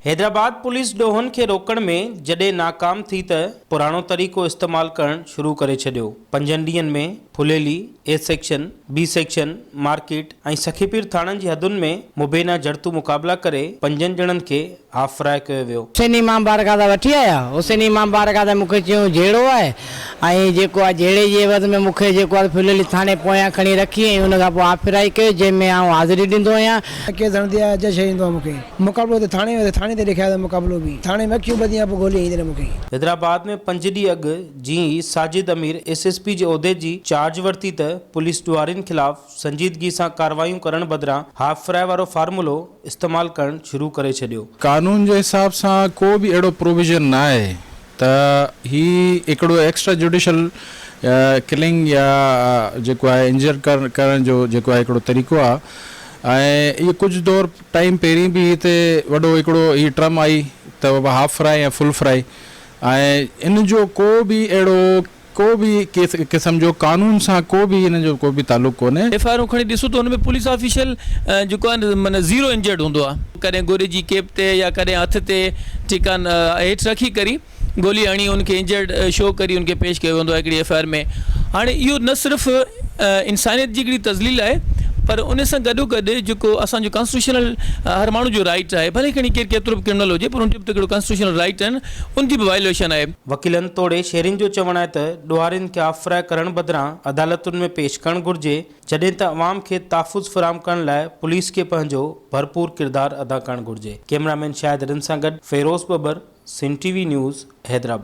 Hyderabad police ڏوهن کي روڪڻ ۾ جڏهن ناڪام ٿي ته پراڻو طريقو استعمال ڪرڻ شروع ڪري ڇڏيو. پنجن ڏينهن ۾ Phuleli, A section, B section, market ۽ Sakhipir ٿاڻن جي حدن ۾ مبينا جڙتو مقابلا ڪري پنجن ڄڻن کي هاف فرائي ڪيو ويو. حسين امام بارگاهه تان وٺي آيا. حسين امام بارگاهه تان مون کي چيائون جهيڙو آهي ۽ جيڪو آهي جهيڙي جي عيوض ۾ مون کي جيڪو آهي ڦليلي ٿاڻي پويان کڻي رکي ۽ ان کان پوء هاف فرائي ڪيو جنهن ۾ آئون حاضري ڏيندو آهيان. ڪيس هڻندي آهي جج ڇڏيندو آهي مون کي مقابلو اتي ٿاڻي ۾ ٿاڻي تي ڏيکاريو مقابلو به ٿاڻي ۾ اکيون ٻڌي پوء گولي هنئي مون کي. حيدرآباد ۾ پنج ڏينهن اڳ جيئن ئي ساجد امير ايس ايس پي جي عهدي جي چارج ورتي ته پوليس ڏوهارين خلاف سنجيدگي سان ڪارروايون ڪرڻ بدران هاف فرائي وارو فارمولو استعمال ڪرڻ شروع ڪري ڇڏيو. قانون جي حساب سان ڪو به اهڙو پروويزن نه آهي ته هي هڪڙو ايڪسٽرا جوڊيشل ڪلنگ يا جيڪو آهي انجر ڪرڻ جو جيڪو آهي هڪڙو طريقو آهي ۽ اهو ڪجهه دور ٽائيم پهرين به هتي وڏو هڪڙو هي ٽرم آئي ته هاف فرائي يا فل فرائي ۽ ان جو ڪو به اهڙو ڪو به قسم جو قانون سان ڪو به ان جو ڪو به تعلق ڪونهي. ايف I آرون کڻي ڏسو ته ان ۾ پوليس آفيشل جيڪو آهي معنيٰ زيرو انجرڊ هوندو آهي. ڪڏهن گوڏي جي ڪيپ تي يا ڪڏهن هٿ تي ٺيڪ آهي هيٺ رکي ڪري گولي هڻي ان کي انجرڊ شو ڪري ان کي پيش ڪيو ويندو آهي هڪڙي ايف I R ۾ هاڻي اهو نه صرف انسانيت جي هڪڙي تذليل آهي پر ان سان گڏو گڏ جيڪو اسان جو ڪانسٽيٽيوشنل هر ماڻهو جو رائيٽ آهي ڀلي کڻي ڪير ڪيترو به ڪرمنل هجي پر ان جو به ته هڪڙو ڪانسٽيٽيوشنل رائيٽ آهن ان جي به وائليشن آهي. وڪيلن توڙي شهرين جو چوڻ آهي ته ڏوهارين کي هاف فرائي ڪرڻ بدران عدالتن ۾ پيش ڪرڻ گهرجي، جڏهن ته عوام کي تحفظ فراهم ڪرڻ لاء پوليس کي پنهنجو ڀرپور ڪردار ادا ڪرڻ گهرجي. ڪئميرا مين شاهد رند سان گڏ Feroz Babbar, Sindh T V news, Hyderabad.